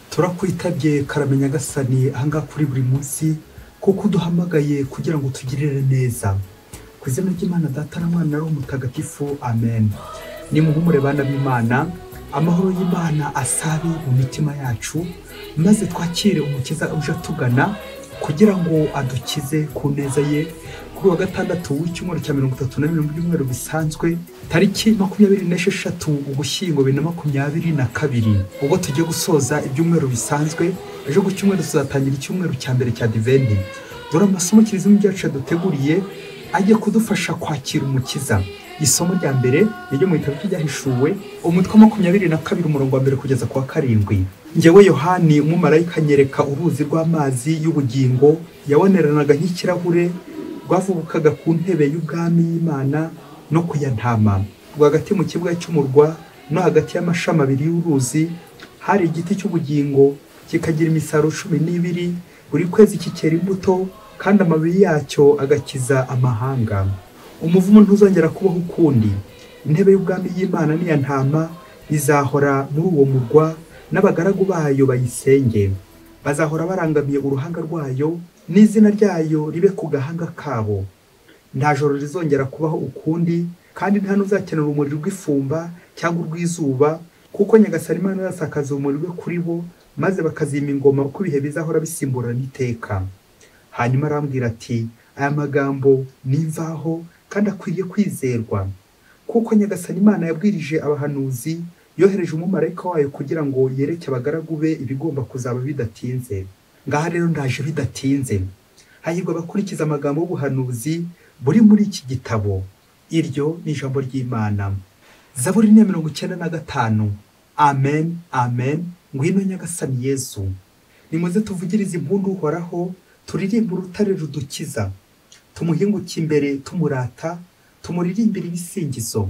Turakwitabye karame Nyagasani ahangaha kuri buri munsi, kuko uduhamagaye kugira ngo tugirire neza. Ku izina ry'Imana Data na Mwana na Roho Mutagatifu, amen. Nimuhumure bana b'Imana, amahoro y'Imana asabe mu mitima yacu, maze twakire Umukiza uje atugana kugira ngo adukize ku neza ye. Kuri wa gatandatu w'icyumweru cya 37 by'umweru bisanzwe, tariki 26 Ugushyingo 2022, ubwo tugiye gusoza ibyumweru bisanzwe. Ejo ku cyumweru tuzatangira icyumweru cya mbere cya Adventi. Dore amasomo Kiliziya yacu yaduteguriye ajye kudufasha kwakira Umukiza. Isomo rya mbere niryo mu gitabo cy'Ibyahishuwe, umutwe 22 umurongo wa 1 kugeza ku wa 7. Njyewe Yohani, umumarayika anyereka uruzi rw'amazi y'ubugingo yaboneranaga nk'ikirahure, rwavubukaga ku ntebe y'ubwami y'Imana no ku ya Ntama. Rwagati mu kibuga cy'umurwa no hagati y'amashami abiri y'uruzi hari igiti cy'ubugingo kikagira imisaruro 12, buri kwezi kikera imbuto, kandi amababi yacyo agakiza amahanga. Umuvumo ntuzongera kubaho ukundi. Intebe y'ubwami y'Imana n'iya Ntama izahora muri uwo murwa, n'abagaragu bayo bayisenge. Bazahora barangamiye uruhanga rwayo, n'izina ryayo ribe ku gahanga kabo. Nta joro rizongera kubaho ukundi, kandi nta n'uzakenera urumuri rw'ifumba cyangwa urw'izuba, kuko Nyagasani Imana azasakaza urumuri rwe kuri bo, maze bakazima ingoma uko ibihe bizahora bisimburana iteka. Hanyuma arambwira ati, aya magambo ni imvaho kandi akwiriye kwizerwa, kuko Nyagasani Imana yabwirije abahanuzi, yohereje umumarayika wayo kugira ngo yereke abagaragu be ibigomba kuzaba bidatinze. Ngaha rero ndaje bidatinze. Hahirwa abakurikiza amagambo y'ubuhanuzi buri muri iki gitabo. Iryo ni ijambo ry'Imana. Zaburi ni 95. Amen, amen. Ngwino Nyagasani Yesu. Nimuze tuvugirize impundu Uhoraho, turirimbe urutare rudukiza, tumuhinguke imbere tumurata, tumuririmbire ibisingizo.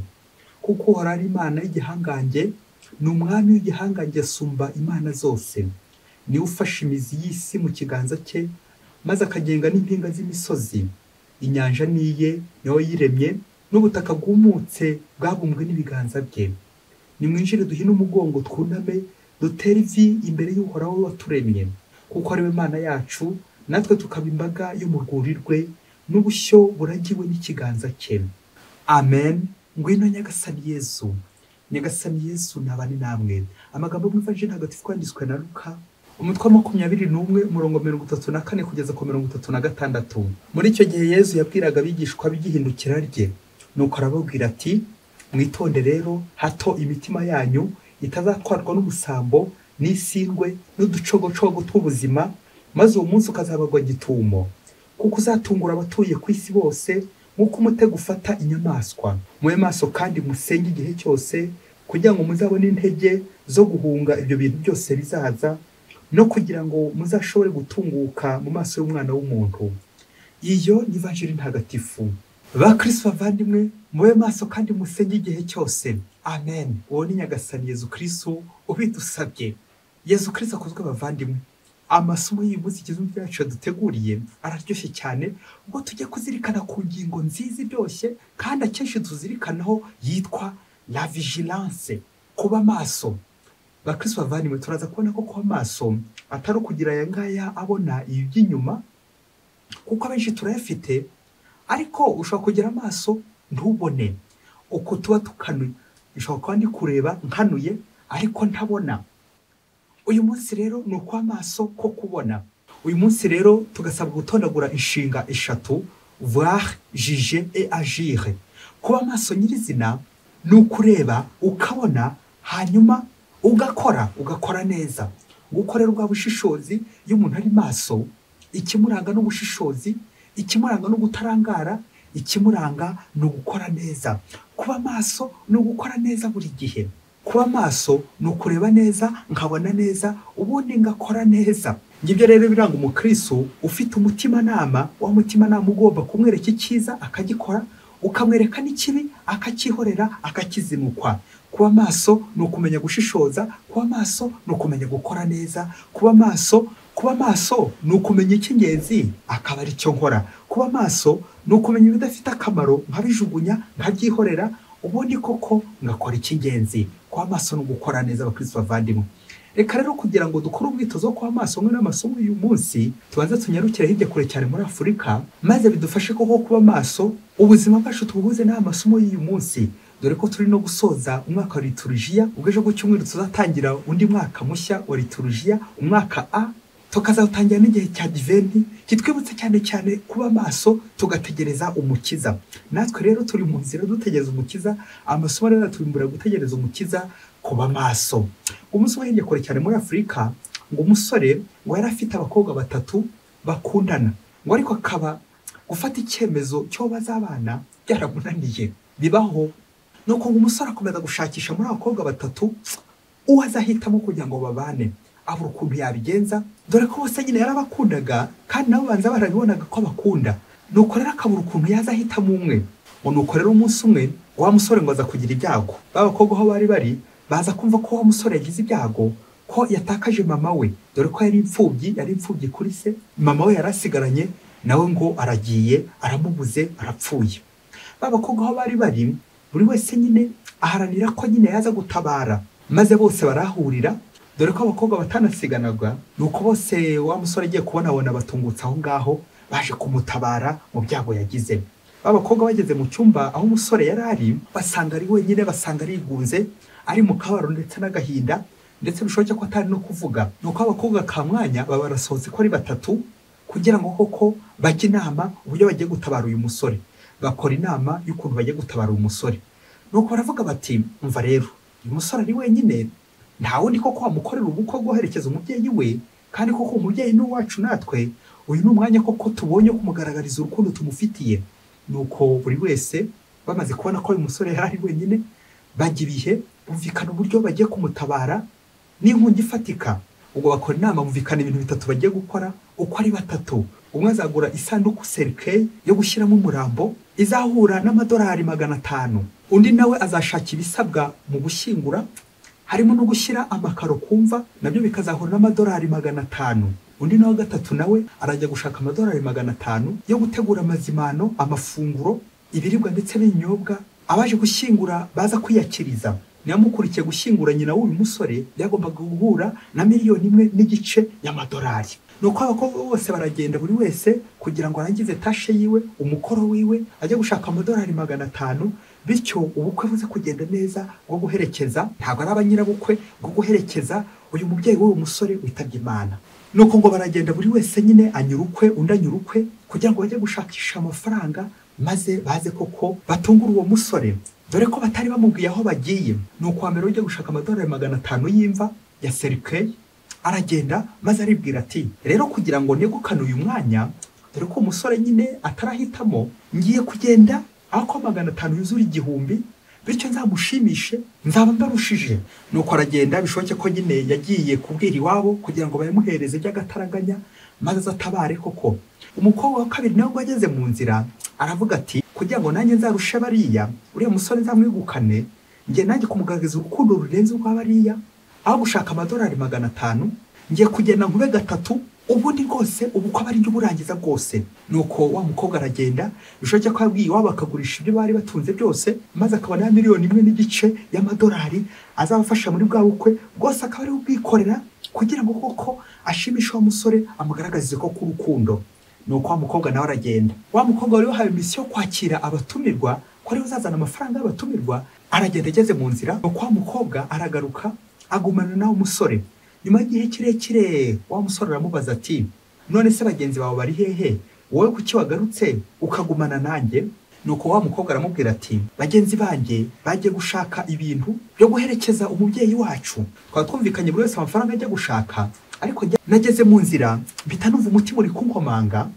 Kuko Uhoraho ari Imana y'igihangange, ni umwami w'igihangange asumba imana zose. Niwe ufashe imizi y'isi mu kiganza cye, maze akagenga n'impinga z'imisozi. Inyanja niye, niwe wayiremye, n'ubutaka bwumutse bwabumbwe n'ibiganza bye. Nimwinjire duhine umugongo twuname, dutere ivi imbere y'Uhoraho waturemye, kuko ari we Mana yacu, natwe tukaba imbaga yo mu rwuri rwe, n'ubushyo buragiwe n'ikiganza cye. Amen. Ngwino Nyagasani Yesu. Nyagasani Yesu nabane namwe. Amagambo mu Ivanjiri Ntagatifu yanditswe na Luka, umutwe 21 umurongo 34 kugeza ku 36. Muri icyo gihe Yesu yabwiraga abigishwa b'igihindukira rye, nuko arababwira ati, mwitonde rero hato imitima yanyu itazatwarwa n'ubusambo n'isindwe n'uducogocogo tw'ubuzima, maze uwo munsi ukazabagwa gitumo, kuko uzatungura abatuye ku isi bose nk'uko umutego ufata inyamaswa. Mube maso kandi musenge igihe cyose, kugira ngo muzabone intege zo guhunga ibyo bintu byose bizaza, no kugira ngo muzashobore gutunguka mu maso y'Umwana w'umuntu. Iyo ni Ivanjiri Ntagatifu. Bakristo bavandimwe, mube maso kandi musenge igihe cyose. Amen. Uwo ni Nyagasani Yezu Kristo ubidusabye. Yezu Kristo akuzwe bavandimwe. Amasomo y'uyu munsi Kiliziya yacu yaduteguriye araryoshye cyane, ubwo tujya kuzirikana ku ngingo nziza iryoshye kandi akenshi tuzirikanaho, yitwa la vigilance, kuba maso. Bakristo bavandimwe, turaza kubona ko kuba maso atari ukugira aya ngaya abona iby'inyuma, kuko abenshi turayafite, ariko ushobora kugira amaso ntubone. Uko tuba tukanuye, ushobora kuba ndi kureba nkanuye ariko ntabona. Uyu munsi rero ni ukuba maso ko kubona. Uyu munsi rero tugasabwa gutondagura inshinga eshatu: voir, juger et agir. Kuba maso nyirizina ni ukureba ukabona, hanyuma ugakora, ugakora neza. Gukorera ubwa bushishozi. Iyo umuntu ari maso, ikimuranga n'ubushishozi, ikimuranga no gutarangara, ikimuranga ni ugukora neza. Kuba maso ni ugukora neza buri gihe. Kuba maso ni ukureba neza, nkabona neza, ubundi ngakora neza. Ngibyo rero biranga umukristo ufite umutimanama, wa mutimanama ugomba kumwereka icyiza akagikora, ukamwereka n'ikibi akacyihorera, akakizimukwa. Kuba maso ni ukumenya gushishoza, kuba maso ni ukumenya gukora neza, kuba maso ni ukumenya icy'ingenzi akaba ari cyo nkora. Kuba maso ni ukumenya ibidafite akamaro nkabijugunya, nkabyihorera, ubundi koko ngakora icy'ingenzi. Kuba maso ni ugukora neza, abakristo bavandimwe. Reka rero kugira ngo dukore umwitozo wo kuba maso hamwe n'amasomo y'uyu munsi, tubanze tunyarukire hirya kure cyane muri Afurika, maze bidufashe koko kuba maso, ubuzima bwacu tubuhuze n'amasomo y'uyu munsi. Dore ko turi no gusoza umwaka wa liturujia, ubwo ejo ku cyumweru tuzatangira undi mwaka mushya wa liturujia, umwaka A, tukazawutangira n'igihe cya Adventi kitwibutsa cyane cyane kuba maso tugategereza Umukiza. Natwe rero turi mu nzira dutegereza Umukiza, amasomo rero atubimbura gutegereza Umukiza, kuba maso. Umunsi umwe hirya kure cyane muri Afurika, ngo umusore ngo yari afite abakobwa batatu bakundana, ngo ariko akaba gufata icyemezo cyo bazabana byaramunaniye. Bibaho. Nuko ngo umusore akomeza gushakisha muri abakobwa batatu uwo azahitamo kugira ngo babane, abura ukuntu yabigenza, dore ko bose nyine yarabakundaga kandi nabo banza barabibonaga ko abakunda. Nuko rero akabura ukuntu yazahitamo umwe. Ngo nuko rero umunsi umwe wa musore ngo aza kugira ibyago. Ba bakobwa aho bari bari baza kumva ko wa musore yagize ibyago, ko yatakaje mama we, dore ko yari imfubyi kuri se, mama we yarasigaranye nawe ngo aragiye, aramubuze, arapfuye. Ba bakobwa aho bari bari buri wese nyine aharanira ko nyine yaza gutabara, maze bose barahurira, dore ko abakobwa batanasiganaga. Nuko bose wa musore agiye kubonabona batungutse aho ngaho baje kumutabara mu byago yagize. Ba bakobwa bageze mu cyumba aho umusore yari ari, basanga ari wenyine, basanga arigunze, ari mu kababaro ndetse n'agahinda, ndetse bishoboke ko atari no kuvuga. Nuko abakobwa ka mwanya baba barasohotse ko ari batatu kugira ngo koko bajye inama uburyo bagiye gutabara uyu musore. Bakora inama y'ukuntu bagiye gutabara uyu musore. Nuko baravuga bati, umva rero, uyu musore ari wenyine, nta wundi koko wamukorera ubukwe bwo guherekeza umubyeyi we, kandi koko umubyeyi ni uwacu natwe, uyu ni umwanya koko tubonye kumugaragariza urukundo tumufitiye. Nuko buri wese bamaze kubona ko uyu musore yari ari wenyine, bajya ibihe bumvikana uburyo bagiye kumutabara n'inkunga ifatika. Ubwo bakora inama bumvikana ibintu bitatu bagiye gukora uko ari batatu. Umwe azagura isanduku cercueil yo gushyiramo umurambo izahura n'amadolari 500. Undi nawe azashaka ibisabwa mu gushyingura, harimo no gushyira amakaro kumva, nabyo bikazahura n'amadolari 500. Undi nawe gatatu nawe arajya gushaka amadolari 500 yo gutegura amazimano, amafunguro, ibiribwa ndetse n'ibinyobwa abaje gushyingura baza kwiyakiriza. Nyamukurikiye gushyingura nyina w'uyu musore byagombaga guhura na 1.5 miliyoni y'amadolari. Nuko abakobwa bose baragenda buri wese kugira ngo arangize tashe yiwe, umukoro wiwe, ajye gushaka amadolari 500, bityo ubukwe buze kugenda neza bwo guherekeza, ntabwo ari abanyirabukwe, bwo guherekeza uyu mubyeyi w'uyu musore witabye Imana. Nuko ngo baragenda buri wese nyine anyurukwe, undi anyurukwe, kugira ngo bajye gushakisha amafaranga maze baze koko batungura uwo musore, dore ko batari bamubwiye aho bagiye. Nuko wa mbere ujya gushaka amadolari 500 y'imva ya cercueil aragenda, maze aribwira ati, rero kugira ngo negukane uyu mwanya, dore ko umusore nyine atarahitamo, ngiye kugenda aho ko 500 yuzura 1000, bityo nzamushimishe, nzaba mbarushije. Nuko aragenda, bishoboke ko nyine yagiye kubwira iwabo kugira ngo bamuhereze by'agataraganya maze azatabare koko. Umukobwa wa kabiri nawe ngo ageze mu nzira aravuga ati, kugira ngo nanjye nzarushe bariya, uriya musore nzamwegukane, ngiye nanjye kumugaragariza urukundo rurenze urwa bariya, aho gushaka amadolari 500 ngiye kugenda nkube gatatu, ubundi rwose ubukwe aba ari njye uburangiza bwose. Nuko wa mukobwa aragenda, bishoboke ko yabwiye iwabo akagurisha ibyo bari batunze byose, maze akabona ya 1.5 miliyoni y'amadolari azabafasha muri bwa bukwe bwose, akaba ari ubwikorera kugira ngo koko ashimishe wa musore, amugaragarize ko urukundo. Nuko wa mukobwa nawe aragenda. Wa mukobwa wari wahawe misiyo kwakira abatumirwa, ko ariwe uzazana amafaranga y'abatumirwa, aragenda ageze mu nzira. Nuko wa mukobwa aragaruka agumana nawe umusore. Nyuma y'igihe kirekire wa musore aramubaza ati, none se bagenzi bawe bari hehe? Wowe kuki wagarutse ukagumana nanjye? Nuko wa mukobwa aramubwira ati, bagenzi banjye bagiye gushaka ibintu byo guherekeza umubyeyi wacu, twaba twumvikanye buri wese amafaranga ajya gushaka, ariko nageze mu nzira mpita numva umutima uri kunkomanga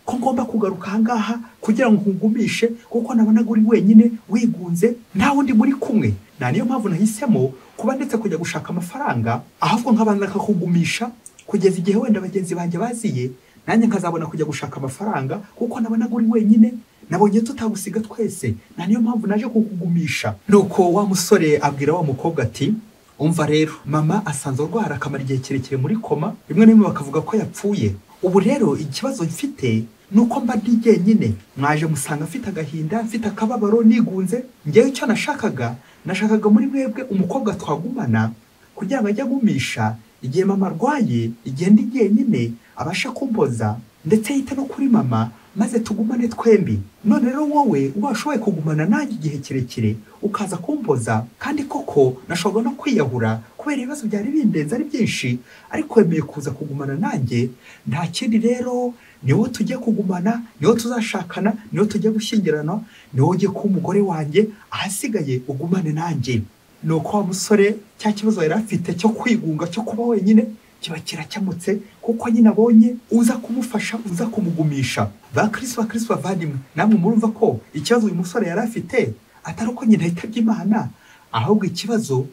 ko ngomba kugaruka aha ngaha kugira ngo nkugumishe, kuko nabonaga uri wenyine wigunze nta wundi muri kumwe. Na niyo mpamvu nahisemo kuba ndetse kujya gushaka amafaranga, ahubwo nkabanza nkakugumisha kugeza igihe wenda bagenzi banjye baziye, nanjye nkazabona kujya gushaka amafaranga, kuko nabonaga uri wenyine, nabonye tutagusiga twese, na niyo mpamvu naje kukugumisha. Nuko wa musore abwira wa mukobwa ati, umva rero, mama asanzwe arwara akamara igihe kirekire muri koma, rimwe na rimwe bakavuga ko yapfuye. Ubu rero ikibazo mfite nuko mba ndi jyenyine, mwaje musanga mfite agahinda, mfite akababaro, nigunze. Ngewe icyo nashakaga muri mwebwe umukobwa twagumana kugira ngo ajye agumisha, Igihe mama arwaye, igihe ndi jyenyine, abasha kumpoza ndetse yita no kuri mama, maze tugumane twembi. None rero wowe washoboye kugumana nanjye igihe kirekire ukaza kumpoza, kandi koko nashobora no kwiyahura kubera ibibazo byari bindenze ari byinshi, ariko wemeye kuza kugumana nanjye. Nta kindi rero, ni wowe tugiye kugumana, ni wowe tuzashakana, ni wowe tugiye gushyingirana, ni wowe ugiye kuba umugore wanjye, ahasigaye ugumane nanjye. Nuko wa musore cya kibazo yari afite cyo kwigunga, cyo kuba wenyine, kiba kirakemutse, kuko nyine abonye uza kumufasha, uza kumugumisha. Bakristo bakristo bavandimwe, namwe murumva ko ikibazo uyu musore yari afite atari uko nyine yitabye Imana, ahubwo ikibazo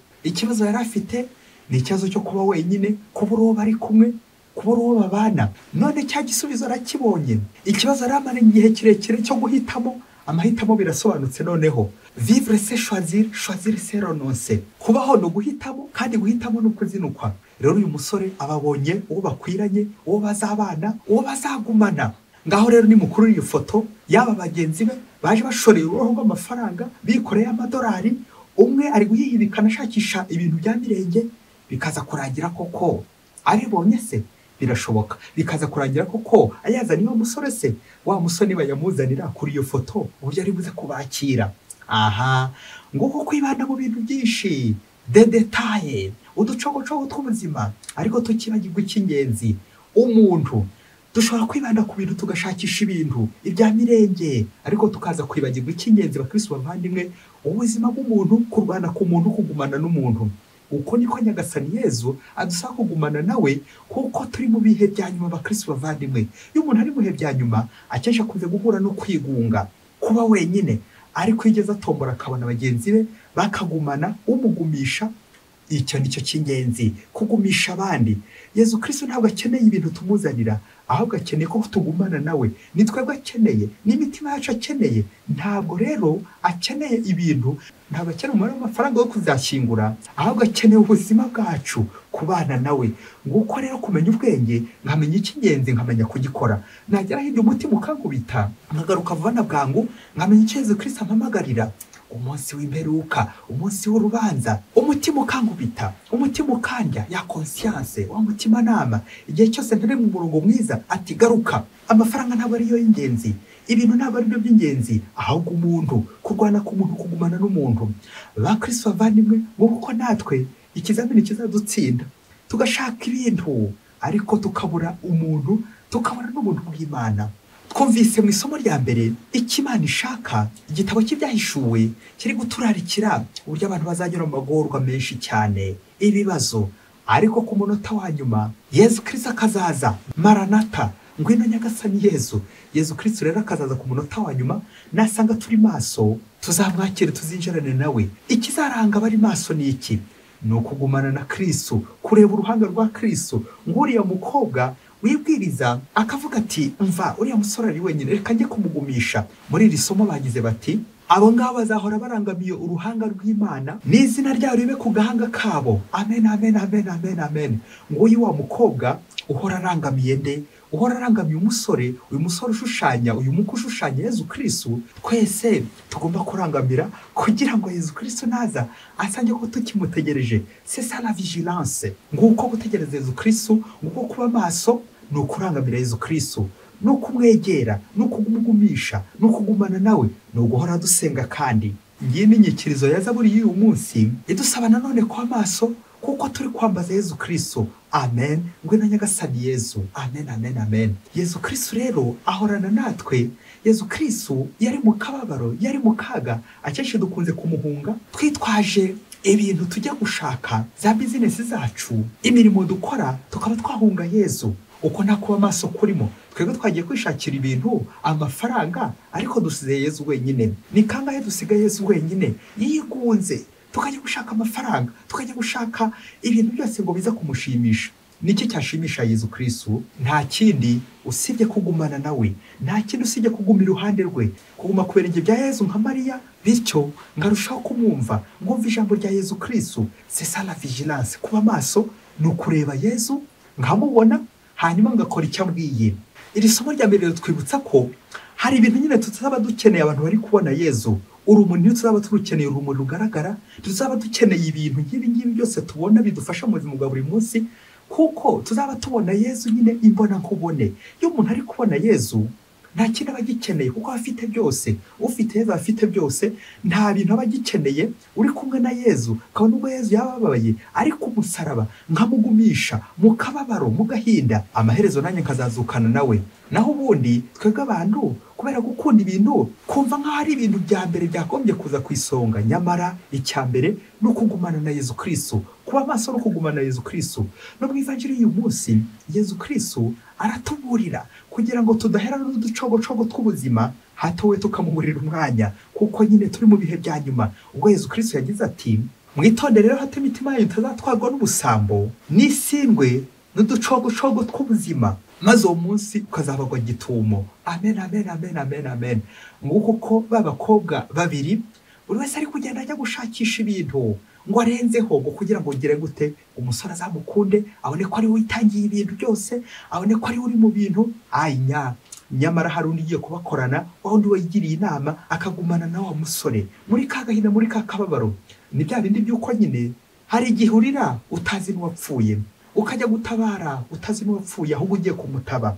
yari afite ni ikibazo cyo kuba wenyine, kubura uwo bari kumwe, kubura uwo babana. None cya gisubizo arakibonye. Ikibazo yari amaranye igihe kirekire cyo guhitamo, amahitamo birasobanutse noneho. Vivre c'est choisir, choisir c'est renoncer. Kubaho ni uguhitamo, kandi guhitamo ni ukuzinukwa. Rero uyu musore ababonye uwo bakwiranye, uwo bazabana, uwo bazagumana. Ngaho rero ni mukuru iyo foto yaba bagenzi be baje bashoreye uruhu rw'amafaranga, bikoreye amadolari, umwe ari guhihibikana ashakisha ibintu bya mirenge, bikaza kurangira koko aribonye se birashoboka, bikaza kurangira koko ayazana wa musore se, wa musore bayamuzanira kuri iyo foto uburyo ari buze kubakira. Aha nguko kwibanda mu bintu byinshi, de detaye, uducogocogo tw'ubuzima, ariko tukibagirwa icy'ingenzi, umuntu. Dushobora kwibanda ku bintu tugashakisha ibintu ibya mirenge, ariko tukaza kwibagirwa icy'ingenzi. Bakristo bavandimwe, ubuzima bw'umuntu, kurwana ku muntu, kugumana n'umuntu. Uko niko Nyagasani Yezu adusaba kugumana nawe, kuko turi mu bihe bya nyuma. Bakristo bavandimwe, iyo umuntu ari mu bihe bya nyuma akenshi akunze guhura no kwigunga, kuba wenyine, ariko iyo igeze atombora akabona bagenzi be bakagumana, umugumisha. Icyo nicyo cy'ingenzi, kugumisha abandi. Yezu Kristo ntabwo akeneye ibintu tumuzanira, ahubwo akeneye ko tugumana nawe. Ni twebwe akeneye, n'imitima yacu akeneye. Ntabwo rero akeneye ibintu, ntabwo akeneye umubare w'amafaranga yo kuzashyingura, ahubwo akeneye ubuzima bwacu, kubana nawe. Nguko rero kumenya ubwenge, nkamenya icy'ingenzi, nkamenya kugikora. Nagera hirya umutima ukankubita, nkagaruka vuba na bwangu, nkamenya icyo Yezu Kristo ampamagarira. Umunsi w'imperuka, umunsi w'urubanza, umutima ukankubita, umutima ukandya, ya conscience, wa mutima nama, igihe cyose ntari mu murongo mwiza ati garuka. Amafaranga ntabwo ariyo y'ingenzi, ibintu ntabwo ari byo by'ingenzi, ahubwo umuntu, kurwana ku muntu, kugumana n'umuntu. Bakristo bavandimwe, kuko natwe ikizamini kizadutsinda, tugashaka ibintu ariko tukabura umuntu, tukabura n'ubuntu bw'Imana. Twumvise mu isomo rya mbere icyo Imana ishaka. Igitabo cy'ibyahishuwe kiri guturarikira uburyo abantu bazagera mu magorwa menshi cyane, ibibazo, ariko ku munota wa nyuma Yezu Kristo akazaza. Maranata, ngwino Nyagasani Yezu. Yezu Kristo rero akazaza ku munota wa nyuma, nasanga turi maso tuzamwakire, tuzinjirane nawe. Ikizaranga abari maso ni iki? Ni ukugumana na Kristo, kureba uruhanga rwa Kristo. Nguriya mukobwa wibwiriza akavuga ati mva uriya musore ari wenyine, reka njye kumugumisha. Muri iri somo bagize bati abo ngabo bazahora barangamiye uruhanga rw'Imana, n'izina ryabo ribe ku gahanga kabo. Amen, amen, amen, amen, amen. Nguyu wa mukobwa uhora arangamiye nde? Uhora arangamiye umusore, uyu musore ushushanya, uyu muko ushushanya Yezu Kristo. Twese tugomba kurangamira kugira ngo Yezu Kristo naza asange ko tukimutegereje. C'est ça la vigilance. Nguko gutegereza Yezu Kristo, nguko kuba maso, ni ukurangamira Yezu Kristo, ni ukumwegera, ni ukumugumisha, ni ukugumana nawe, ni uguhora dusenga. Kandi ngiyi ni inyikirizo ya Zaburi y'uyu munsi idusaba nanone kuba maso, kuko turi kwambaza Yezu Kristo. Amen. Ngwino Nyagasani Yezu. Amen, amen, amen. Yezu Kristo rero ahorana natwe. Yezu Kristo yari mu kababaro, yari mu kaga, akenshi dukunze kumuhunga twitwaje ibintu tujya gushaka, za bizinesi zacu, imirimo dukora, tukaba twahunga Yezu. Uko nta kuba maso kurimo. Twebwe twagiye kwishakira ibintu, amafaranga, ariko dusize Yezu wenyine. Ni kangahe dusiga Yezu wenyine yigunze, tukajya gushaka amafaranga, tukajya gushaka ibintu byose ngo biza kumushimisha. Niki cyashimisha Yezu Kristo? Nta kindi usibye kugumana nawe, nta kindi usibye kuguma iruhande rwe, kuguma ku birenge bya Yezu nka Mariya, bityo ngarushaho kumwumva, ngumva ijambo rya Yezu Kristo. C'est ça la vigilance. Kuba maso ni ukureba Yezu nkamubona, hanyuma ngakora icyo ambwiye. Iri somo rya mbere ritwibutsa ko hari ibintu nyine tutazaba dukeneye abantu bari kubona Yezu. Urumuri ntituzaba turukeneye, urumuri rugaragara, tuzaba dukeneye ibintu nk'ibi ngibi byose tubona bidufasha mu buzima bwa buri munsi, Kuko tuzaba tubona Yezu nyine imbona nkubone. Iyo umuntu ari kubona Yezu nta kintu aba agikeneye, kuko aba afite byose. Ufite Yezu afite byose, nta bintu aba agikeneye. Uri kumwe na Yezu, kabone ubwo Yezu yaba ababaye, ariko umusaraba nkamugumisha mu kababaro, mu gahinda, amaherezo nanjye nkazazukana nawe. Naho ubundi twebwe abantu kubera gukunda ibintu, kumva nk'aho ari ibintu bya mbere byagombye kuza ku isonga, nyamara icya mbere ni ukugumana na Yezu Kristo, kuba maso no kugumana na Yezu Kristo. No mu ivanjiri y'uyu munsi Yezu Kristo aratuburira kugira ngo tudahera n'uducogocogo tw'ubuzima, hatowe tukamuburira umwanya, kuko nyine turi mu bihe bya nyuma. Ubwo Yezu Kristo yagize ati: mwitondere rero hato imitima yanyu itazatwarwa n'ubusambo n'isindwe n'uducogocogo tw'ubuzima, maze uwo munsi ukazabagwa gitumo. Amen, amen, amen, amen, amen. Nguko ko b'abakobwa babiri, buri wese ari kugenda ajya gushakisha ibintu ngo arenzeho, ngo kugira ngo ngire gute umusore azamukunde, abone ko ari we witangiye ibintu byose, abone ko ari we uri mu bintu. Anya nyamara hari undi ugiye kubakorana, wa wundi wayigiriye inama akagumana na wa musore muri ka gahinda, muri ka kababaro. Ni bya bindi by'uko nyine hari igihe urira utazi n'uwapfuye, ukajya gutabara utazi n'uwapfuye, ahubwo ugiye kumutaba.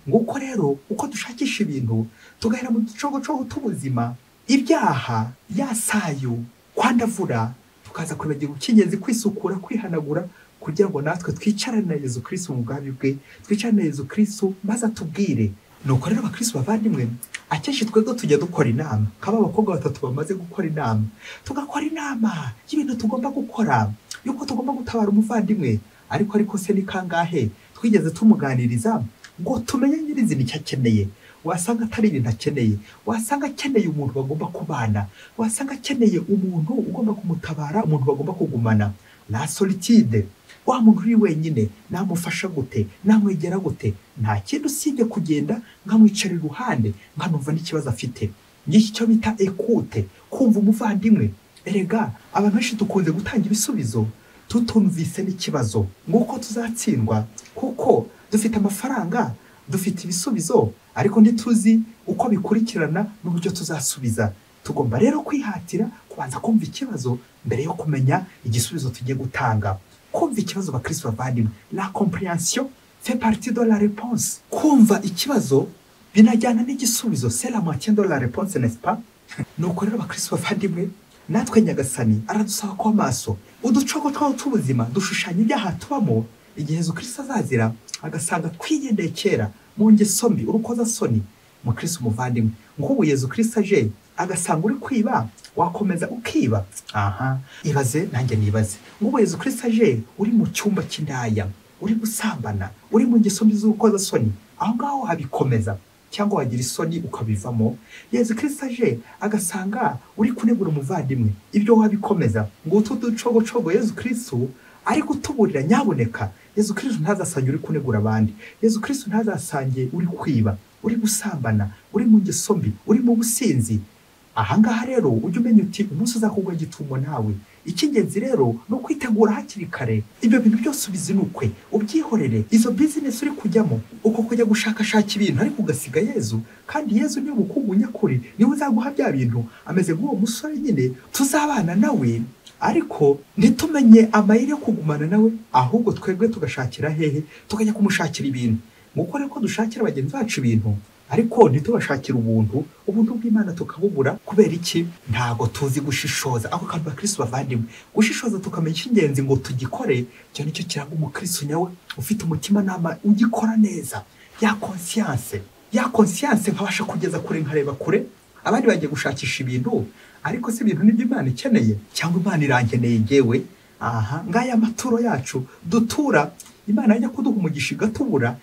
Nguko rero uko dushakisha ibintu tugahera mu ducogocogo tw'ubuzima, ibyaha, yasayo, kwandavura, tukaza kwibagirwa icy'ingenzi, kwisukura, kwihanagura, kugira ngo natwe twicarane na Yezu Kristo mu bwami bwe, twicarane na Yezu Kristo maze atubwire. Nuko rero abakristo bavandimwe, akenshi twebwe tujya dukora inama, kaba abakobwa batatu bamaze gukora inama, tugakora inama y'ibintu tugomba gukora, yuko tugomba gutabara umuvandimwe. Ariko se ni kangahe twigeze tumuganiriza ngo tumenye nyirizina icyo akeneye? Wasanga atari ibintu akeneye, wasanga akeneye umuntu bagomba kubana, wasanga akeneye umuntu ugomba kumutabara, umuntu bagomba kugumana. La solitude, wa muntu uri wenyine, namufasha gute, namwegera gute? Nta kintu usibye kugenda nkamwicara iruhande, nkanumva n'ikibazo afite. Ngiki cyo bita écoute, kumva umuvandimwe. Erega abantu benshi dukunze gutanga ibisubizo tutumvise n'ikibazo. Nguko tuzatsindwa, kuko dufite amafaranga, dufite ibisubizo, ariko ntituzi uko bikurikirana n'uburyo tuzasubiza. Tugomba rero kwihatira kubanza kumva ikibazo mbere yo kumenya igisubizo tugiye gutanga. Kumva ikibazo, bakristo bavandimwe, la compréhension fait partie de la réponse. Kumva ikibazo binajyana n'igisubizo, c'est la moitié de la réponse, n'est-ce pas? Nuko rero bakristo bavandimwe, natwe Nyagasani aradusaba kuba maso. Uducogocogo tw'ubuzima dushushanya ibyaha tubamo. Igihe Yezu Kristo azazira agasanga twigendeye kera mu ngeso mbi, urukozasoni, mukristo muvandimwe, nk'ubu Yezu Kristo aje agasanga uri kwiba, wakomeza ukiba? Aha, ibaze nanjye nibaze. Nk'ubu Yezu Kristo aje uri mu cyumba cy'indaya, uri gusambana, uri mu ngeso mbi z'urukozasoni, aho ngaho wabikomeza cyangwa wagira isoni ukabivamo? Yezu Kristo aje agasanga uri kunegura umuvandimwe, ibyo wabikomeza? Ngo utu ducogocogo Yezu Kristo ari kutuburira, nyaboneka Yezu Kristo ntazasange uri kunegura abandi. Yezu Kristo ntazasange uri kwiba, uri gusambana, uri mu ngeso mbi, uri mu businzi. Ahangaha rero ujye umenya uti umunsi uzakugwa gitumo nawe. Icy'ingenzi rero ni ukwitegura hakiri kare, ibyo bintu byose ubizinukwe, ubyihorere. Izo bizinesi uri kujyamo, uko kujya gushakashaka ibintu ariko ugasiga Yezu, kandi Yezu niwe bukungu nyakuri, niwe uzaguha bya bintu. Ameze nk'uwo musore nyine tuzabana nawe, ariko ntitumenye amayeri yo kugumana nawe, ahubwo twebwe tugashakira hehe? Tukajya kumushakira ibintu. Nguko rero ko dushakira bagenzi bacu ibintu, ariko ntitubashakire ubuntu, ubuntu bw'Imana tukabubura. Kubera iki? Ntago tuzi gushishoza. Ako kantu bakristo bavandimwe, gushishoza tukamenya icy'ingenzi ngo tugikore, icyo nicyo kiranga umukristo nyawe ufite umutimanama ugikora neza. Ya conscience, ya conscience nkabasha kugeza kure, nkareba kure. Abandi bagiye gushakisha ibintu, ariko si ibintu nibyo Imana ikeneye, cyangwa Imana irankeneye ngewe? Aha ngaya amaturo yacu dutura, Imana yajya kuduha umugisha igatubura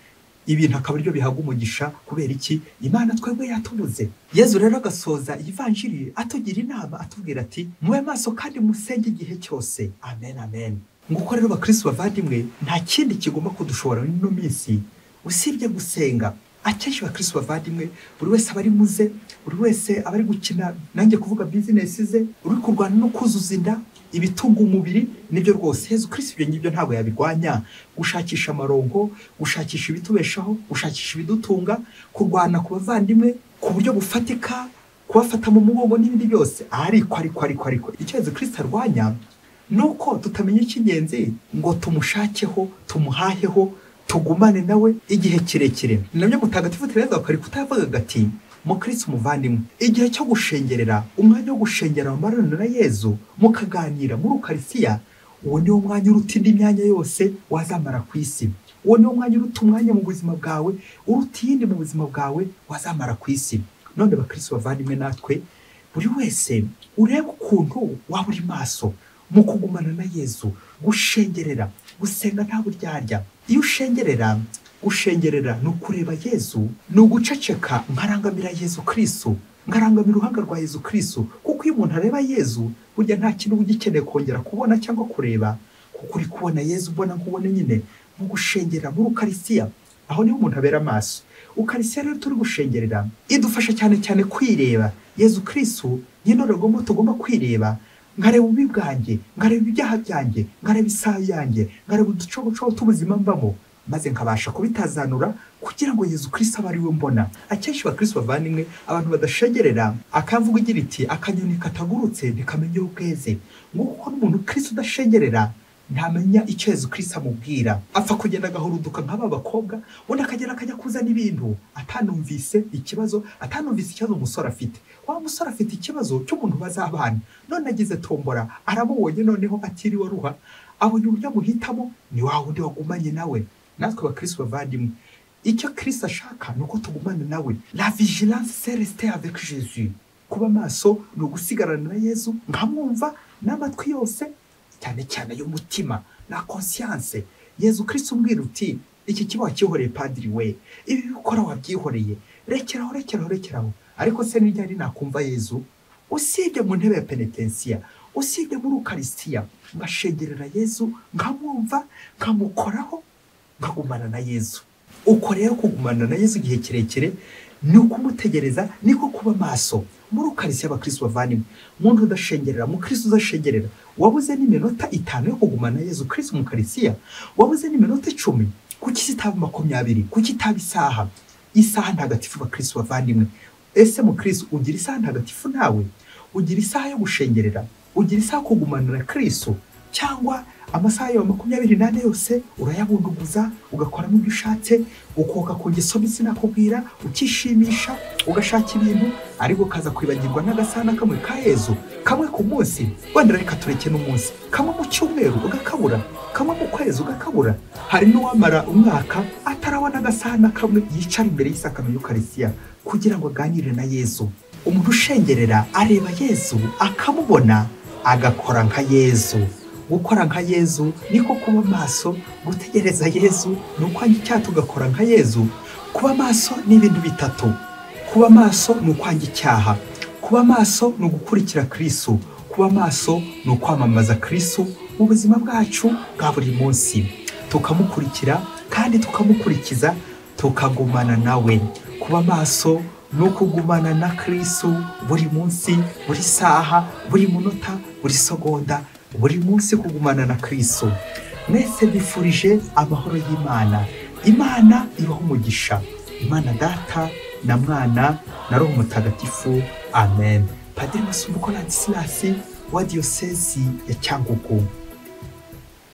ibintu, akaba aribyo bihabwa umugisha. Kubera iki? Imana twebwe yatubuze. Yezu rero agasoza ivanjiri atugira inama, atubwira ati: mube maso kandi musenge igihe cyose. Amen, amen. Nguko rero bakristo bavandimwe, nta kindi kigomba kudushobora muri ino minsi usibye gusenga. Akenshi bakristo bavandimwe, buri wese aba ari muze, buri wese aba ari gukina, nanjye kuvuga bizinesi ze, uri kurwana no kuzuza inda, ibitunga umubiri. Nibyo rwose, Yezu Kristo ibyo ngibyo ntabwo yabirwanya. Gushakisha amarongo, gushakisha ibitubeshaho, gushakisha ibidutunga, kurwana ku bavandimwe ku buryo bufatika, kubafata mu mugongo n'ibindi byose. Ariko icyo Yezu Kristo arwanya Nuko tutamenya icy'ingenzi ngo tumushakeho, tumuhaheho, tugumane nawe igihe kirekire. Nabyo Mutagatifu Tereza wa Kalikuta yavugaga ati mukristo muvandimwe, igihe cyo gushengerera, umwanya wo gushengera amarana na Yezu mukaganira muri Ukarisiya, uwo niwo mwanya uruta indi myanya yose wazamara ku isi. Uwo niwo mwanya uruta umwanya mu buzima bwawe, uruta iyindi mu buzima bwawe wazamara ku isi. None bakristo bavandimwe, natwe buri wese urebe ukuntu waba uri maso mu kugumana na Yezu, gushengerera, gusenga nta buryarya. Iyo ushengerera, gushengerera ni ukureba Yezu, ni uguceceka nkarangamira Yezu Kristo, nkarangamira uruhanga rwa Yezu Kristo. Kuko iyo umuntu areba Yezu, burya nta kintu uba ugikeneye kongera kubona cyangwa kureba, kuko uri kubona Yezu ubona nkubone nyine mu gushengerera muri Ukarisiya. Aho niho umuntu abera amaso. Ukarisiya rero turi gushengerera idufasha cyane cyane kwireba Yezu Kristo, ni indorerwamo tugomba kwireba, nkareba ububi bwanjye, nkareba ibyaha byanjye, nkareba isaha yanjye, nkareba uducogocogo tw'ubuzima mbamo, maze nkabasha kubitazanura kugira ngo Yezu Kristo abe ari we mbona. Akenshi bakristo bavandimwe, abantu badashengerera, akamvuga igira iti akanyoni katagurutse ntikamenya iyo bweze. Nguko n'umuntu Kristo udashengerera ntamenya icyo Yezu Kristo amubwira, apfa kugenda agahuruduka nk'aba bakobwa, undi akagera akajya kuzana ibintu atanumvise ikibazo, atanumvise ikibazo umusore afite. Wa musore afite ikibazo cy'umuntu bazabana, none agize tombora aramubonye, noneho atiriwe aruha, abonye uburyo amuhitamo, ni wa wundi wagumanye nawe. Natwe bakristo bavandimwe, icyo Kristo ashaka ni uko tugumana nawe. La vigilance, c'est rester avec Jésus. Kuba maso ni ugusigarana na Yezu, nkamwumva n'amatwi yose, cyane cyane y'umutima na conscience. Yezu Kristo umbwira uti iki kiba wakihoreye padiri we, ibi bikora wabyihoreye, rekeraho rekeraho rekeraho. Ariko se ni ryari nakumva Yezu? Usibye mu ntebe ya penetensiya, usibye muri Ukarisiya, ngashengerera Yezu, nkamwumva, nkamukoraho, nkagumana na Yezu. Uko rero kugumana na Yezu igihe kirekire ni ukumutegereza, niko kuba maso muri Ukarisiya. Abakristo bavandimwe, umuntu udashengerera, mukristo udashengerera, wabuze n'iminota 5 yo kugumana na Yezu Kristo mu Ukarisiya, wabuze n'iminota 10, kuki zitaba 20, kuki itaba isaha? Isaha ntagatifu bakristo bavandimwe. Ese mukristo ugira isaha ntagatifu nawe? Ugira isaha yo gushengerera? Ugira isaha kugumana na Kristo? Cyangwa amasaha yawe 24 yose urayabunduguza, ugakoramo ibyo ushatse, ukoka ku ngeso mbi sinakubwira, ukishimisha, ugashaka ibintu, ariko ukaza kwibagirwa n'agasahani kamwe ka Yezu, kamwe ku munsi, wenda reka tureke n'umunsi, kamwe mu cyumweru ugakabura, kamwe mu kwezi ugakabura. Hari n'uwamara umwaka atarabona agasahani kamwe yicara imbere y'isakame y'Ukarisiya kugira ngo aganire na Yezu. Umuntu ushengerera areba Yezu akamubona, agakora nka Yezu. Gukora nka Yezu niko kuba maso, gutegereza Yezu ni ukwanga icyaha tugakora nka Yezu. Kuba maso ni ibintu bitatu. Kuba maso ni ukwanga icyaha, kuba maso ni ugukurikira Kristo, kuba maso ni ukwamamaza Kristo mu buzima bwacu bwa buri munsi, tukamukurikira kandi tukamukurikiza, tukagumana nawe. Kuba maso ni ukugumana na Kristo buri munsi, buri saha, buri munota, buri segonda, buri munsi kugumana na Kristo. Mwese bifurije amahoro y'Imana. Imana ibahe umugisha. Imana Data na Mwana na Roho Mutagatifu. Amen. Padiri Masumbuko Ladislas wa Diyosezi ya Cyangugu.